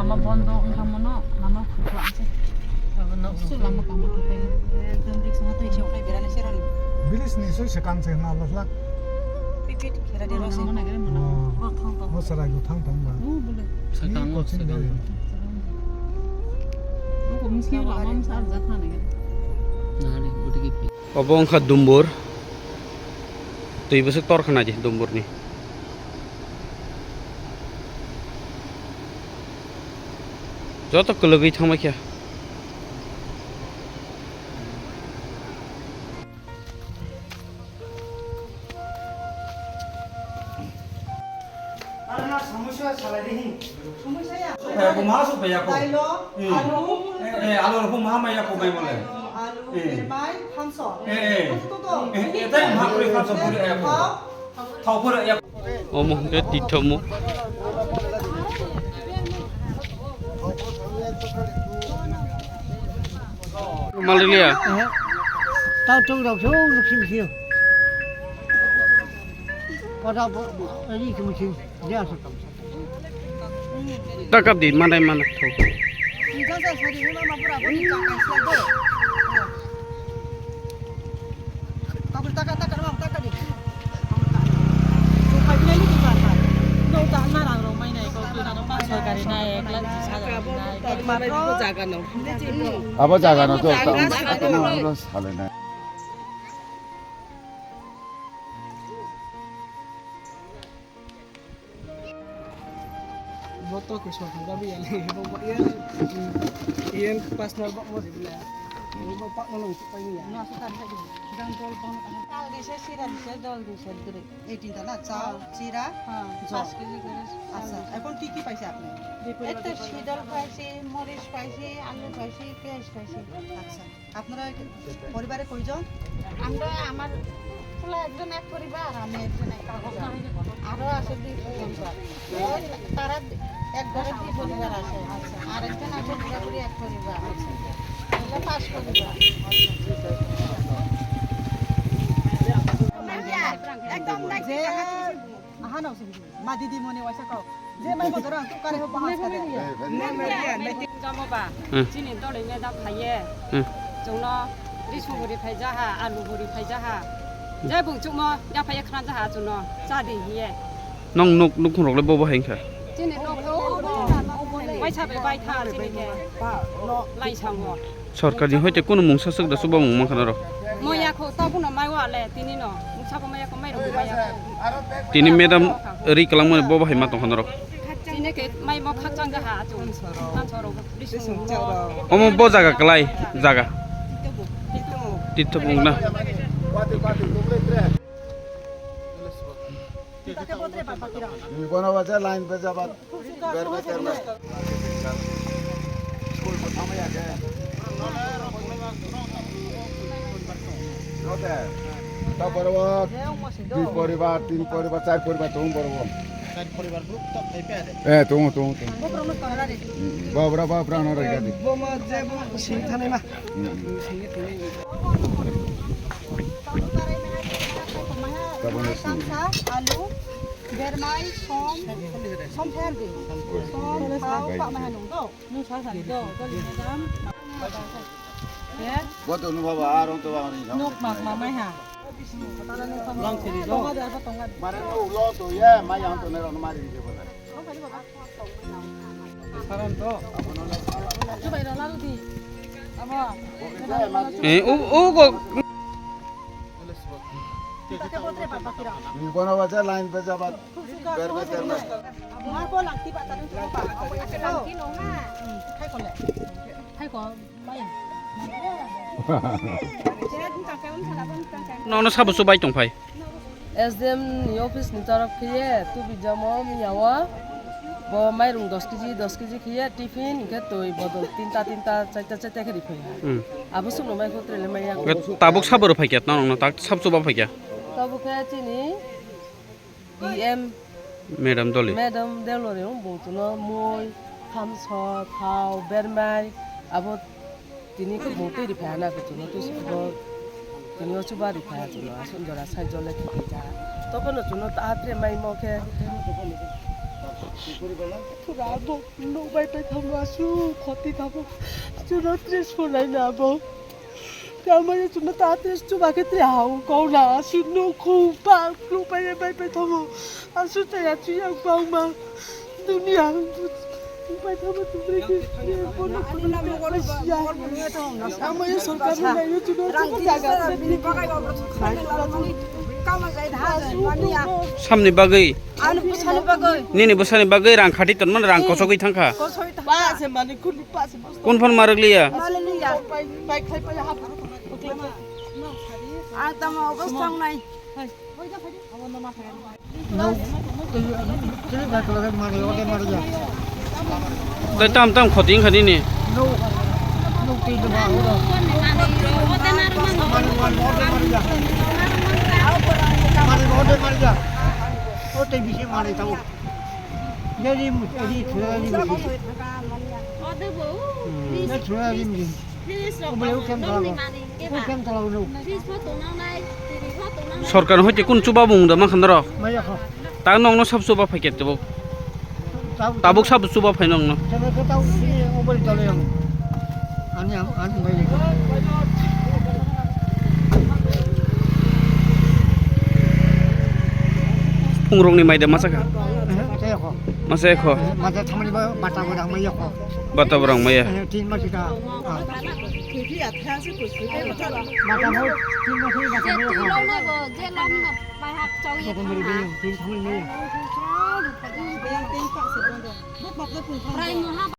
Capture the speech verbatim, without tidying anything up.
Ma bondo wngkha mono lama khukla se. Su lama kama khatai. Ekdom risk ma twi se ukai berani serani. Bilis ni soi se kang se na lak lak. Pipit khera de rose. Mo sarai go thang thang ba. Sakang o sakang. Ko miski lama msa arja thana. Nari uti ki. Obo wngkha dumbur. Twi bwswk tor khna di dumburni. Joto kwlwgwi thangbai khe. Arna samosa salai de hin. Samosa ya. Eh, ko ma so pe ya ko. Dailo, eh, alu. Eh, eh, alu ko ma ma ya ko mai mole. Alu, eh. Bermai, khamso. Eh, eh. Khamso to. Eh, eh, tai ma ko khamso puri ya ko. Thau. Thau puri ya. Omo hwnkhe tithomuk. Maliliya. Tau tung rok sung ruk sing sing. Pada bo ri sung sing. Dia sa kam. Takap di manai mana thau. Kabul taka taka nama taka di. Supai pinai ni di mana? Nau tak narang rong mai nai kau tu nang pas sorkari nai ek lakh jis hajar nai. Abo jaga no. Abo jaga no to. Abo jaga no. Abo jaga no. Bo to ke so handa bi ale bo ba ye. Yen pas na ba mo de bla. Bo pa no no pa ni ya. Na sa ta de. Dang dol bon. Tal di se sira di se dol di se dre. Ei tinta na chao, chira, jol. পাঁচ কেজি করে চাল আচ্ছা, দিচ্ছি। এখন কি কি পাইছে আপনি? একটা শীতল পাইছি, মরিচ পাইছি, আলু পাইছি, পেঁয়াজ পাইছি। আচ্ছা। আপনারা পরিবারে কয়জন? আমরা, আমার পোলা একজন এক পরিবার, আমি একজন এক পরিবার। আরো আছে দুই পরিবার। তারা এক ঘরে দুই পরিবার আছে। আচ্ছা। আর একজন আছে পুরাপুরি এক পরিবার। তাহলে পাঁচ পরিবার। একদম যে আহানো সিংহ। Ma didi mone waisa kok. Je mai bodoro ang tukare ho bahas kade. Jamo ba, hmm, chini dole ne da phaiye. Hmm. Chungno risu buri phai jaha, alu buri phai jaha. Je bung chukmo ya phaiye khna jaha chungno cha di hiye. Nong nuk nuk rok le bobo hai kha. Chini nok o waisa be bai tha chini ke. Lai sango. Sorkarni hoite kunu mungsa swk da chuba mung mankha norok. Moya kho tabukno mai wale tini no. Mungsa bo maya kho mai rok maya kho. Tini madam ri kwlangmani bo bahai ma tongkha norok. Tini ke mai mo khakchang jaha achung. Tan sorok. Omo bo jaga kwlai jaga. Tithobung na. Kono bacha line pe jabat. Taborok dui poribar, tin poribar, char poribar tongo borok. Char poribar group to khai pe ade. Eh, tongo, tongo, tongo. Babra, babra, no rega di. Bo ma je bo sing thanai ma. Tabuk karai mehai, karai mehai, karai mehai, karai mehai, tamsa, alu, bermai, som, som pher di. Som, thau, pak mehai nung do. Nung sa sa do, do li madam. Bo to nu baba, arong to baba ni. Nok mak ma mai ha. Long seri do. Tonga de apa tonga de. Mare no ulo to ye, mai yang to ne ron mari di baba. Eh, u, u, go. Kono bacha line pe jabat. Ber, ber, ber, ber. Nono sabo chubai tong phai. S D M ni office ni torof khiye tubi jamo miya o bo mairung dos kg, dos kg khiye tiffin, hinkhe twi bodol tinta, tinta, charta, charta khe riphai. Hmm. Abo sukno mai kho trele maya. Tabuk sabo rw phaikya, nono tak sab chuba phaikya. Tabuk khe chini D M Madam Doli. Madam Deli rok bung chuno mui, thamso, thao, bermai, abo tini khe bung twi riphai hana khe chuno twi sukgo tini o chuba riphai ha chuno aswk jora sai jole khe khe ja. Tobo no chuno ta tre mai mo khe. Pura abo nuk bai pai thamo, aswk khoti thamo. Chuno tres phone laina abo. Tamaya chuno ta tres chuba khe tre hao kau na, aswk nuk khu pa nuk bai pai pai thamo. Aswk chaya chuya bangma. Dunia nuk bai thamo, tumre khe bono bono siya. Tamaya sorkar ni nayo chuno chuba jaga. Samni bagwi. Ani bwsani bagwi. Nini bwsani bagwi rang khati tonmani rang kosogwi thangkha. Kosogwi thangkha. Ba se mani kun pa se. Kun phone marwk liya? Mani liya. Bai khai pai ha. Ang tamo obostha wngnai. Tei tam tam khoti wngkha nini. Sorkar hoite kun chuba bung da mankha norok? Maya kho. Ta nokno sab chuba phai khe tebo. Tabuk. Tabuk sab chuba phai nokno. Tebo khe tabuk sini obori dole yang. Ani am, ani bai. Phungrokni mai da masa kha? Eh, masa ya kho. Masa ya kho. Eh, masa thamani ba bata bo dang maya kho. Bata bo rang maya. Eh, tin masa ka. Ah. Bata bo tin masa bata maya kho. Tin thamani maya.